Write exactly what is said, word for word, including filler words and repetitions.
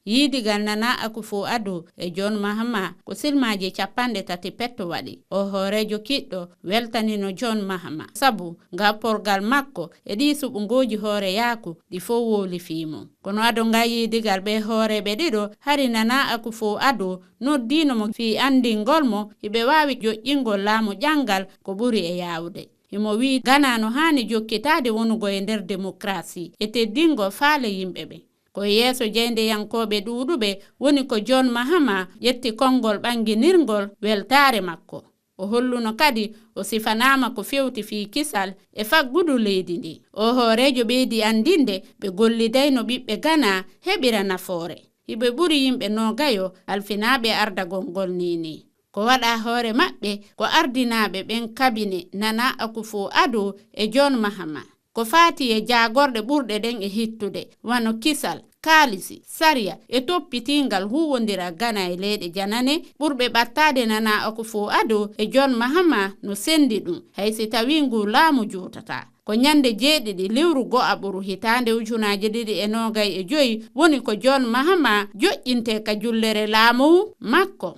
Yiidigal Nana Akufo-Addo e John Mahama ko silmaaji capanɗe tati petto waɗi. O hooreejo kiɗɗo weltanino John Mahama sabu ngapporgal makko e ɗii suɓngooji hooreyaaku ɗi fow woolifii mo. Kono ado ngal yiidigal, ɓee hooreeɓe ɗiɗo hari Nana Akufo-Addo noddiino mo fii anndingol mo hiɓe waawi joƴƴingol laamu ƴanngal ko ɓuri e yaawde. Himo wi'i Gana no haani jokkitaade wonugo e nder demokarasi e teddingol faale yimɓe ɓen. Ko e yeeso jaayndeyankooɓe ɗuuɗuɓe woni ko John Mahama ƴetti konngol ɓannginirngol weltaare makko. O holluno kadi o sifanaama ko fewti fii kisal e faggudu leydi ndin. Oo hooreejo ɓeydi anndinde ɓe gollidayno ɓiɓɓe Gana heɓira nafoore. Hiɓe ɓuri yimɓe noogayo halfinaaɓe ardagol ngol nii nii. Ko waɗaa hoore maɓɓe ko ardinaaɓe ɓen kabine Nana Akufo-Addo e John Mahama. Ko faati e jaagorɗe ɓurɗe ɗen e hittude, wano kisal, kaalisi, sariya e toppitiingal huuwondiral Gana e leyɗe janane, ɓurɓe ɓattaade Nana Akufo-Addo e John Mahama no senndi ɗum, hay si tawii nguu laamu juutataa. Ko ñannde jeeɗiɗi lewru go'aɓuru hitaande ujunaaji ɗiɗi e noogay e joy woni ko John Mahama joƴƴintee ka jullere laamu makko.